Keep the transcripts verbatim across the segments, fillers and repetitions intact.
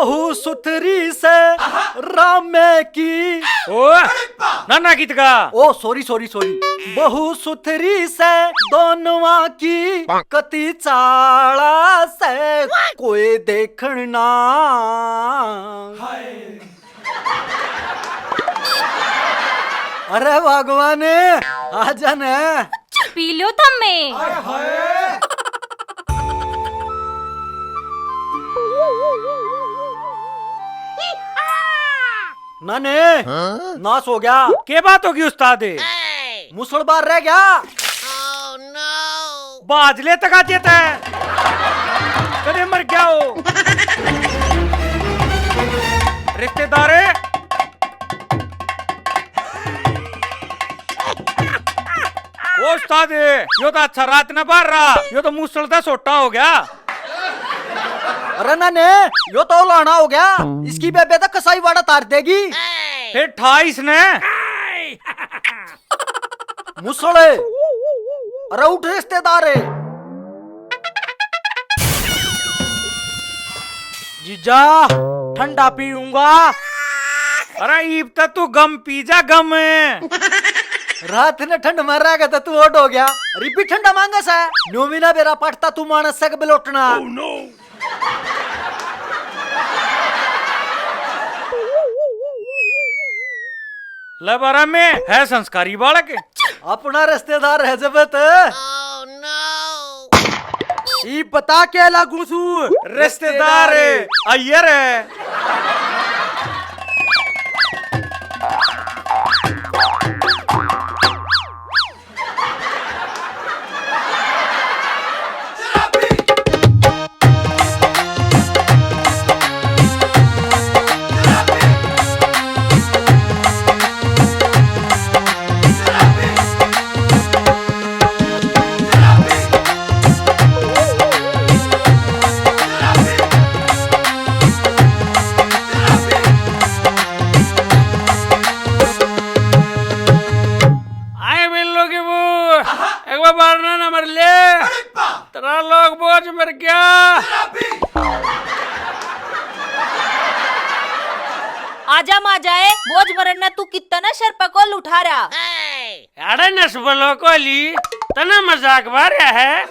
बहू सुथरी से रामे की। ओ, नाना गीत गा। ओ, सॉरी, सॉरी, सॉरी। बहू सुथरी से दोनवा की, कती चाला से कोई देखण ना। अरे भगवान, आ जा ने। पी लो थम्मे। नाने, हाँ? नाश हो गया। के बात होगी उस्ताद? मुसलबार रह गया। बाज ले तका देता है। कदे मर गया हो। रिश्तेदार। ओ उस्ताद, यो तो अच्छा रात ना बार रहा, यो तो मूसल दा सोटा हो गया। अरे ना ने, यो तो लाना हो गया, इसकी बेबे तो कसाई वाड़ा तार देगी। फिर ठा इसने। मुसले, अरे उठ रिश्तेदार। जीजा, ठंडा पीऊंगा। अरे ईब तो तू गम पी जा, गम। रात ने ठंड मार रहा तो तू ओड हो गया। अरे भी ठंडा मांगा सा। न्यू भी ना बेरा पटता तू मानस से के बिलोटना। ले बारा में है संस्कारी बालक। अपना रिश्तेदार है जब तो। ई बता के लागू सू। रिश्तेदार। आइए रे। आए बिल्लू की बू, एक बार बारना ना मर ले। तेरा लोग बोझ मर गया। आजा माँ जाए, बोझ मरन ने तू कितना सर पे कोल उठा रहा। अरे नसबलो कोली, तने मजाक बारया है?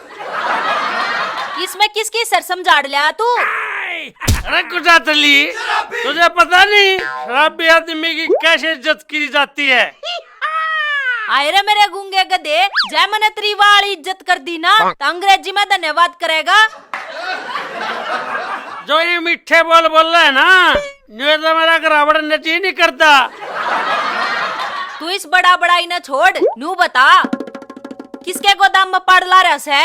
इसमें किसकी सर समझाड़ लिया तू? अरे कुचातली, तुझे पता नहीं शराबी आदमी की कैसे इज्जत की जाती है? हाय रे मेरे गूंगे गधे, जै मने तेरी वाली इज्जत कर दी ना, तो अंग्रेजी में धन्यवाद करेगा। जो ये मीठे बोल बोल रहा है ना, न्यू तो मेरा घरावड़ ने जी नहीं करता। तू इस बड़ा बड़ाई ना छोड़, न्यू बता, किसके गोदाम में पाड़ ला रहा सै?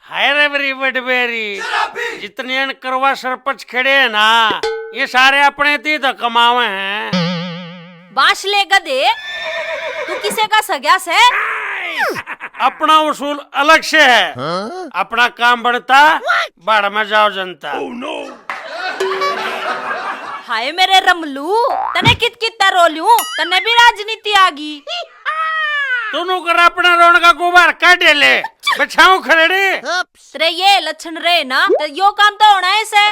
हाय रे मेरी बडबेरी, जितने अनकरवा सरपंच खड़े हैं ना, ये सारे अपने ती तो कमावे हैं। बांस ले गधे, तू किसे का सग्या सै? अपना उसूल अलग से है। हाँ? अपना काम बनता, भाड़ में जाओ जनता। हाय मेरे रमलू, तने कित कित रो लूं, तने भी राजनीति आ गई। तू नु कर अपना रोण का गुबार काढ ले, बिछाऊं खरड़े। तेरे ये लक्षण रहे ना, तो यो काम तो होना है से।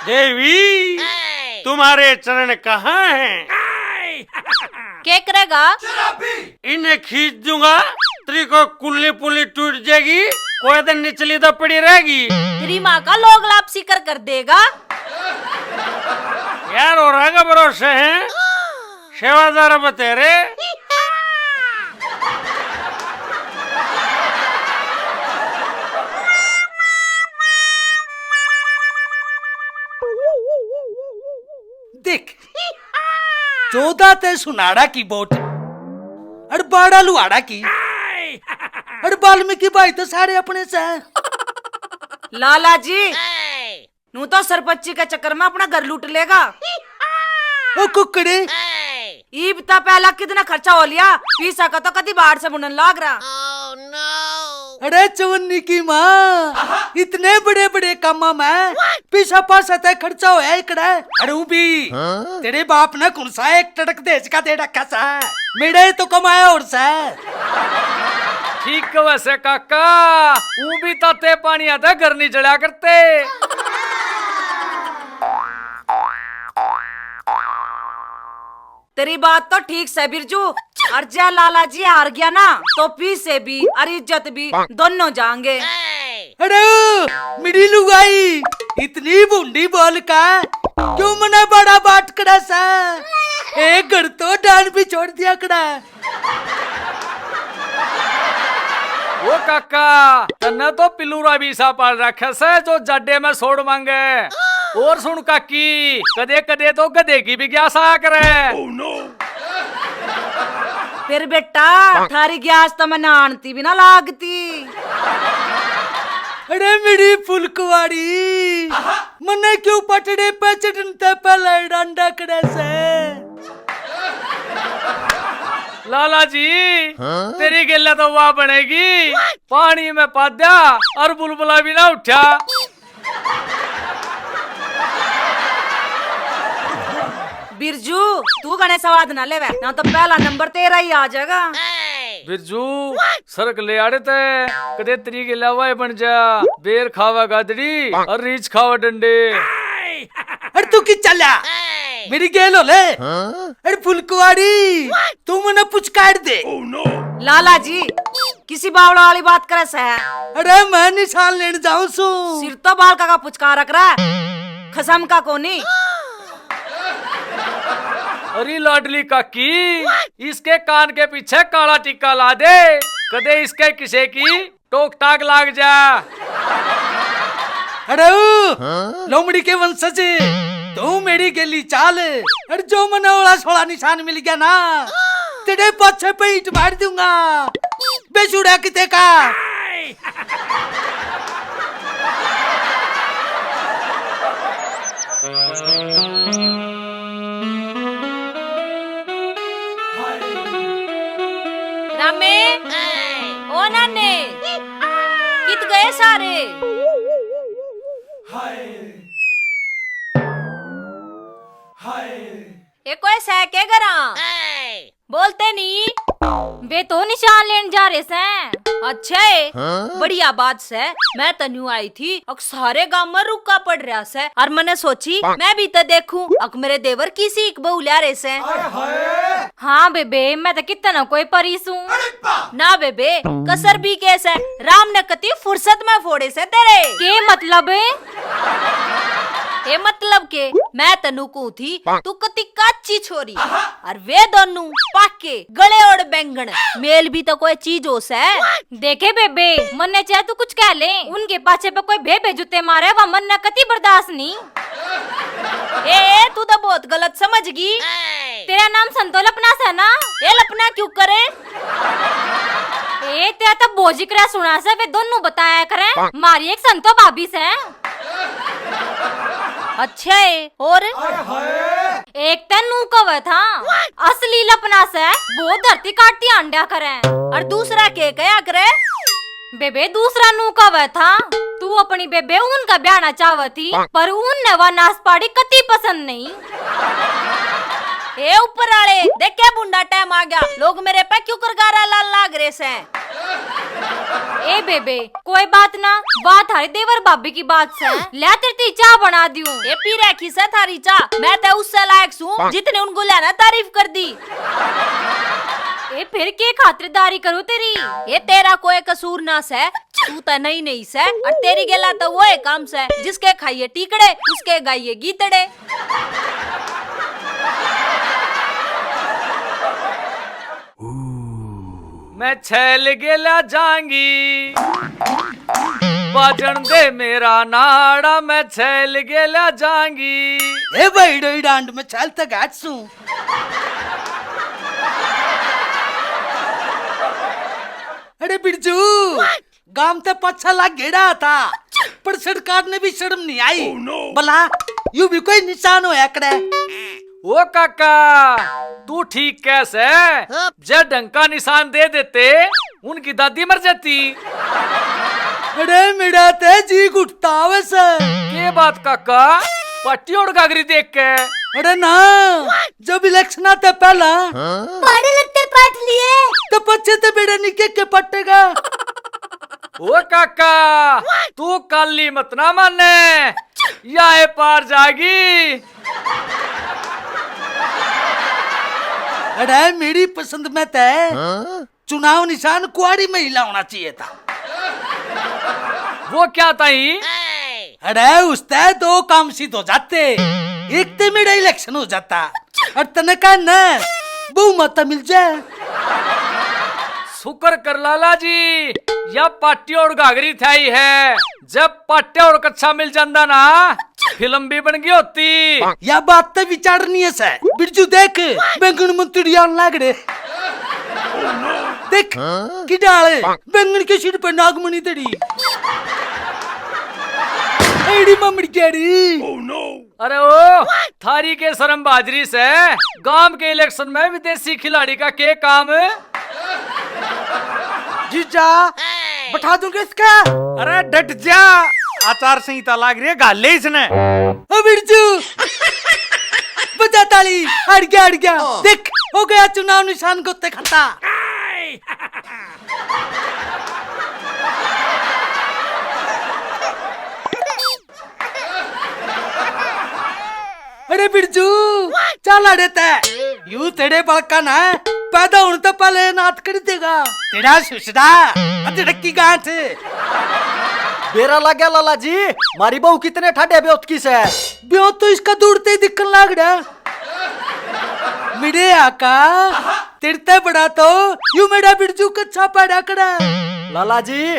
देवी, तुम्हारे चरण कहाँ हैं? के करेगा? इन्हें खींच दूंगा, तेरी को कुल्ली पुल्ली टूट जाएगी, कोई दिन निचली तो पड़ी रहेगी। तेरी माँ का लोग लापसी कर कर देगा। यार, और आगे भरोसे हैं, सेवादार बतेरे। देख, चौदह ते सुनाड़ा की वोट, अड़ बाड़ा लुहाड़ा की, अड़ वाल्मीकि भाई तो सारे अपने से। लाला जी, नू तो सरपंची के चक्कर में अपना घर लूट लेगा। ओ कुकड़े। ईब ता पहला कितना खर्चा हो लिया, पीसा का तो कदी बाहर से बुनन लाग रहा। अरे चवन्नी की माँ, इतने बड़े बड़े कामा में पीसा पासा तय खर्चा होया इकड़ा। अरे ऊ भी, हाँ? तेरे बाप ने कौन सा एक टड़क देज का दे रखा सा? मेरे तो कमाया और सा। ठीक कहे से काका, ऊ भी ताते पानी आते घर नहीं जड़ा करते। तेरी बात तो ठीक सै बिरजू। और जै लाला जी हार गया ना, तो पीसे भी और इज्जत भी दोनों जाएंगे। अरे ओ, मेरी लुगाई, इतनी भूंडी बोल का क्यों मने बड़ा बाट कड़ा सै? एक घर तो डाल भी छोड़ दिया कड़ा। ओ काका, तन्ने तो पिलूरा भी सा पाल रखे सै जो जाडे में सोड़ मांगे। और सुन काकी, कदे कदे तो गधे की भी ग्यास आया करे। फिर बेटा, थारी ग्यास तो मन्ने आनती भी ना लागती। अरे मेरी फुलकवाड़ी, मन्ने क्यों पटड़े पे चढ़न ते पहले डांडा कड़े से? लाला जी, हाँ? तेरी गेला तो वाह बनेगी, पानी में पाद्या और बुलबुला भी ना उठा। बिरजू, तू घणे स्वाद ना लेवे, ना तो पहला नंबर तेरा ही आ जाएगा। बिरजू, सरक ले आड़े तै, कदे तेरी गेला वाह बन जा, बेर खावा गादड़ी और रीछ खावा डंडे। अरे तू की चला? मेरी गेल हो ले। हाँ? अरे फुलकवाड़ी, तू मने पुचकार दे। लाला जी, किसी बावड़ा वाली बात करे सै? अरे मैं निशान लेने जाऊं सू। सिर तो बालका का पुचकार रख रहा है, खसम का कोनी। अरे लाडली काकी, इसके कान के पीछे काला टिक्का ला दे, कदे इसके किसे की टोक टाक लाग जा। अरे ओ, हाँ? लोमड़ी के वंशज, तू मेरी गेली चाल। अरे जो मने ओला सोला निशान मिल गया ना, तेरे पाछे पे ईंट मार दूंगा। बेसुरा किते का। रामे, ओ नाने, कित गए सारे? ये कोई सै के घरां? बोलते नहीं। वे तो निशान लेन जा रहे सै। अच्छा है, हाँ? बढ़िया बात सै। मैं तो न्यू आई थी, अक सारे गांव में रुक्का पड़ रहा सै, और मने सोची मैं भी तो देखूं, अक मेरे देवर की सीख बहू ल्या रहे सै। हाँ बेबे, मैं तो कितना कोई परी सूं। ना बेबे, कसर भी के सै, राम ने कती फुर्सत में फोड़े सै तेरे। के मतलब? ए मतलब के, मैं तन्नू कहूं थी, तू कती काची छोरी, और वे दोनों पाके गले और बैंगन, मेल भी तो कोई चीज हो सै। देखे बेबे, मन्ने चाहे तू कुछ कह ले, उनके पाछे पे कोई बेबे जूते मारे, वा मन्ने कती बर्दाश्त नहीं। ए, ए, तू तो बहुत गलत समझ गई। तेरा नाम संतो लपना सै ना? ए लपना क्यों करे? ए, तेरा तो भोजी करे सुना सै, वे दोनों बताया करे। मारी एक संतो भाभी सै। अच्छा है, और? एक तै नू कवे था, असली लपना सै, वो धरती काटती हांडा करे। और दूसरा के कया करे? बेबे, दूसरा नू कवे था, तू अपनी बेबे उनका ब्याहना चाहवे थी, पर उनने वा नास पाड़ी कती पसंद नहीं। ए ऊपर आले, देखे बुंडा टाइम आ गया, लोग मेरे पे क्यों कर गारा लाल लाग रहे सै? ए बेबे, कोई बात ना, वा थारे देवर भाभी की बात सै। ल्या तेरे ती चाह बना दियूं। ए पी रखी सै थारी चाह, मैं ते उससे लायक सूं जितने उन गुलिया ने तारीफ कर दी। ए फिर के खातिरदारी करूं तेरी? ए तेरा कोई कसूर ना सै, तू तो नहीं नहीं सै, और तेरी गेला तो वो है काम सै, जिसके खाइए टीकड़े, उसके गाइए गीतड़े। मैं छैल गेला जांगी, बाजन दे मेरा नाड़ा, मैं छैल गेला जांगी। ए भाई डोई डांड, मैं छैल तक गाट सूं। अरे बिरजू, गांव ते पाछा लाग गेड़ा था, पर सरकार ने भी शर्म नहीं आई। भला यू भी कोई निशान होया करे? ओ काका, तू ठीक कह सै। हाँ। जे ढंग का निशान दे देते, उनकी दादी मर जाती। अरे मेरा ते जी घुटता आवे सै। के बात काका, पट्टी और घाघरी देख के? अरे ना, जब इलेक्शन आते पहला बड़े लत्ते पाट लिए, तो पछे ते बेड़ा निके के पटेगा। ओ काका, तू काली मत ना माने, या ए पार जागी। अरे, मेरी पसंद में तय चुनाव निशान कुआड़ी महिला होना चाहिए था। वो क्या ताई? अरे, उसते दो काम सिद्ध हो जाते। एक ते मेरा इलेक्शन हो जाता और तने कहा ना, बहू माता मिल जाए। शुक्र कर लाला जी, या पाट्या और घाघरी थाई है। जब पाट्या और कच्छा मिल जांदा ना, फिल्म भी बन गई होती। या बात तो विचारनीय सै। बिरजू देख, बैंगन मंत्री आन लाग रे। देख, की डाल, बैंगन के सिर पे नागमणि तड़ी। एड़ी ममड़ क्या री? अरे ओ, थारी के शर्म बाजरी से, गांव के इलेक्शन में विदेशी खिलाड़ी का के काम? जीजा, बैठा दूंगा इसका। अरे डट जा, आचार संहिता लाग रही है, घाल ले इसने। ओ बिरजू, बजा ताली, हट गया, हट गया। देख, हो गया चुनाव निशान गोते खाता। अरे बिरजू, चल अड़े तै। यू तेरे बड़का ना पैदा होने तो पहले नाथ कर देगा। तेरा सुसरा अदरक की गांठ। बेरा लग गया लाला जी, मारी बहू कितने ठाडे ब्योत की सै। ब्योत तो इसका दौड़ते ही दिखन लाग रहा। मेरे आका, तेरे ते बड़ा तो यू मेरा बिरजू कच्छा पाड़ा कड़ा। लाला जी,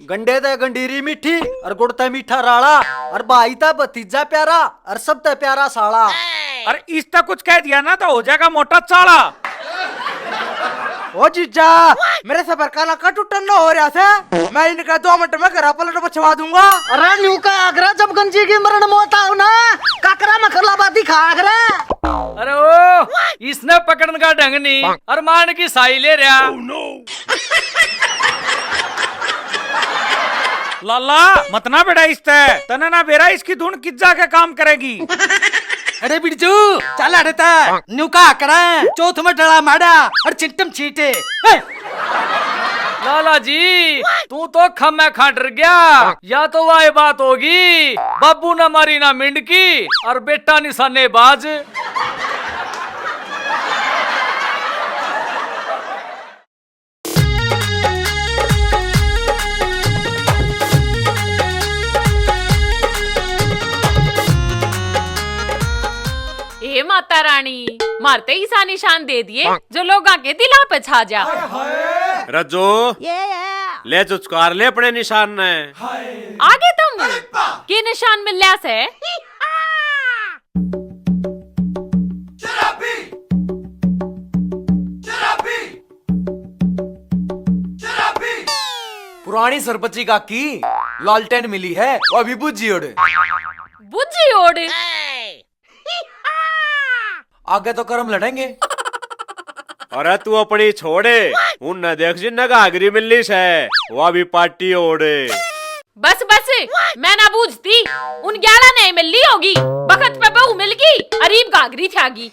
गंडे ते गंडीरी मीठी और गुड़ ते मीठा राला और भाई ते भतीजा प्यारा और सब ते प्यारा साला। अरे इस ते कुछ कह दिया ना तो हो जाएगा मोटा चाला। ओ जीजा, मेरे सबर का नाका टूटन ना हो रहा से। मैं इनका दो मिनट में घरा पलट पछवा दूंगा। अरे न्यू का आगरा जब गंजी की मरण मौत आओ ना, काकरा मखरलाबादी खा आगरा। अरे ओ, इसने पकड़न का ढंग नहीं, अरमान की साई ले रहा। लाला, मत ना बेड़ा इसते, तने ना बेरा इसकी धुन किस जाके काम करेगी। अरे बिरजू, चल अड़े ता, न्यू का करा, चौथ में डला मारा और छिंटम छीटे। हे! लाला जी, तू तो खम्मे खाटर गया। या तो वाह बात होगी, बाबू ने मारी ना मिंडकी और बेटा निशानेबाज। हे माता रानी, मारते ईसा निशान दे दिए जो लोगां के दिलां पे छा जा। रजो, ये, ये। ले चुचकार ले अपने निशान ने। आगे तुम के निशान मिल्या से? पुरानी सरपंची काकी लालटेन मिली है, वो अभी बुझी ओड़। बुझी ओड़? आगे तो करम लड़ेंगे। अरे तू अपनी छोड़े, उनने देख जिनने घाघरी मिली से, वो भी पार्टी ओड़। बस बस, मैं ना बूझती, उन ग्यारह ने मिल ली होगी, बखत पे बहू मिल गई, अरीब घाघरी थ्यागी।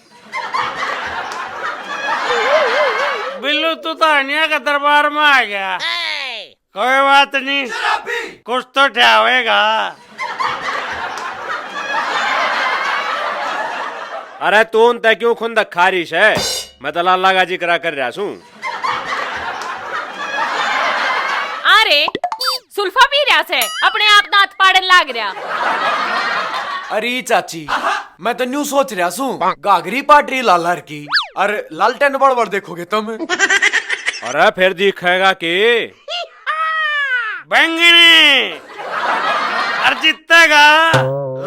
बिल्लू तू तो हनिया के दरबार में आ गया। कोई बात नहीं, कुछ तो ठा होएगा। अरे तू उनते क्यों खुंदक खा रही से? मैं तो लाला का जिक्रा कर रहा सूं। अरे सुल्फा पी रहा से, अपने आप दांत पाड़न लाग रहा। अरे चाची, मैं तो न्यू सोच रहा सूं, घाघरी पाटरी लालर की और लालटेन बड़बड़ देखोगे तुम। अरे फिर दिखेगा के? बैंगनी और जीतेगा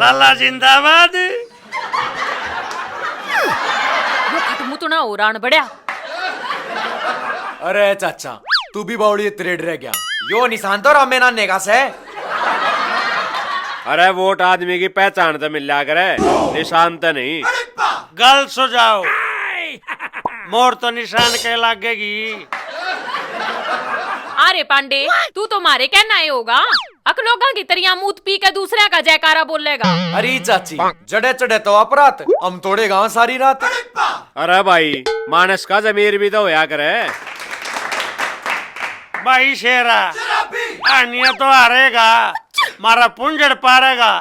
लाला जिंदाबाद। यो खटमुतना और आन बढ़या। अरे चाचा, तू भी बावड़ी तरेड रह गया। यो निशान तो रामे नाने का से। अरे वोट आदमी की पहचान तो मिल लिया करे, निशान तो नहीं। गल सुझाओ, मोर तो निशान के लागेगी। अरे पांडे, तू तो मारे कहना ही होगा। अक लोगां की तरियां मूत पी के दूसरे का जयकारा बोलेगा। अरे चाची, जड़े चढ़े तो अपरात, हम तोड़े गांव सारी रात। अरे भाई, मानस का जमीर भी तो होया करे। भाई शेरा, आनिया तो हारेगा, मारा पुंजड़ पारेगा।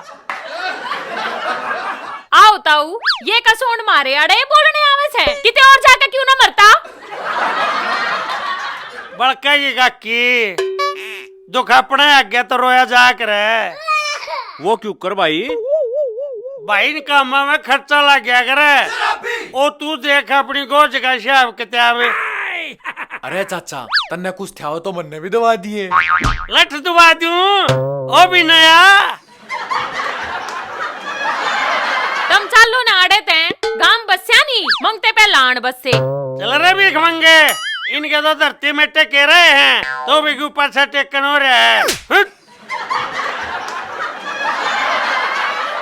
आओ ताऊ, ये कसोण मारे अड़े बोलने आवे से। है, किते और जाके क्यों ना मरता? बड़का ये काकी, दुख अपने आगे तो रोया जा करे। वो क्यों कर भाई? भाई, इन कामां में खर्चा लग गया करे। ओ तू देख अपनी गोज का हिसाब किताब। अरे चाचा, तन्ने कुछ थ्याओ तो मन्ने भी दवा दिए। लठ दवा दूं, ओ भी नया। तम चालो ना आड़े तै, गाम बस्या नी, मंगते पे लाण बस्से। चल रे भीख मंगे, इनके तो धरती में टेके रहे हैं, तो भी क्यों पाछा टेकन हो रहा है। हट।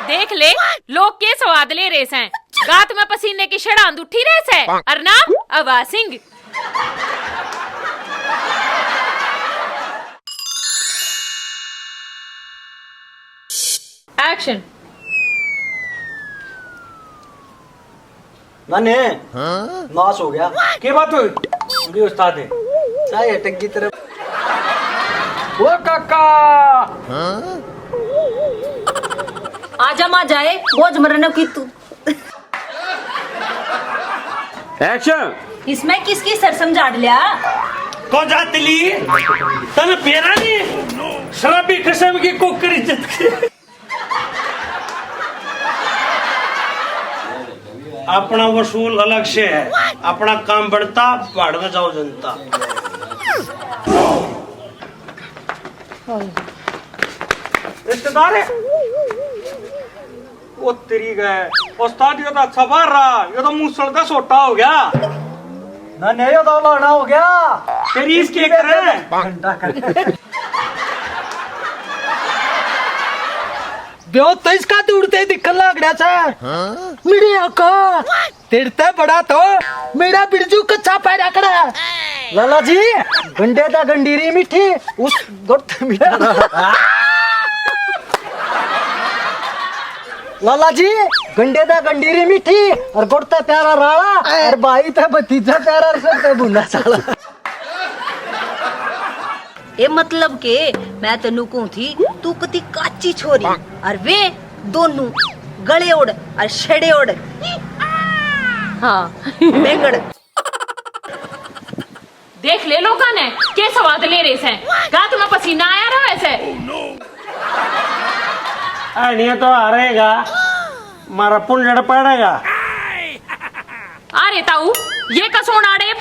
देख ले, लोग के स्वाद ले रहे सैं, गात में पसीने की छड़ांद उठी रहे सै, और नाम अवा सिंह। एक्शन। नाने, नाश हो गया। के बात हुई? जी उस्ताद है। चाहे अटक की तरफ। ओ काका। आजा माँ जाए, बोझ मरने की तू। एक्शन। इसमें किसकी सरसम झाड़ लिया? तो जातली, तन बेरा नहीं, शराबी किस्म की कुकर इज्जत की। अपना वसूल अलग से है, अपना काम बनता, भाड़ में जाओ जनता। रिश्तेदार है। ओ तेरी गए, उस्ताद, ये तो अच्छा बाहर रहा, ये तो मूसल का सोटा हो गया। ना, नहीं, ये तो लाना हो गया। तेरी इसके करें। घंटा कर। ब्यो तो इसका दूर ते दिखन लाग रहा था। मेरे आका, तेरे ते बड़ा तो मेरा बिरजू कच्चा पैरा खड़ा है। लाला जी, गंडे दा गंडीरी मीठी, उस गुड़ ते मीठा। लाला जी, गंडे दा गंडीरी मीठी, और गुड़ ते प्यारा राला, और भाई ते भतीजा प्यारा, और सर ते भुना साला। ए मतलब के, मैं तेनू कहूं थी, तू कती काची छोरी, और वे दोनों गले ओढ़ और छेड़े ओढ़। हाँ। बेंगड़। देख ले लोगां ने के स्वाद ले रहे सै, गात में पसीना आया रहे सै। आनिया तो आ रहेगा, मारा पुंडड़ पड़ेगा। अरे ताऊ, ये कसोण आड़े।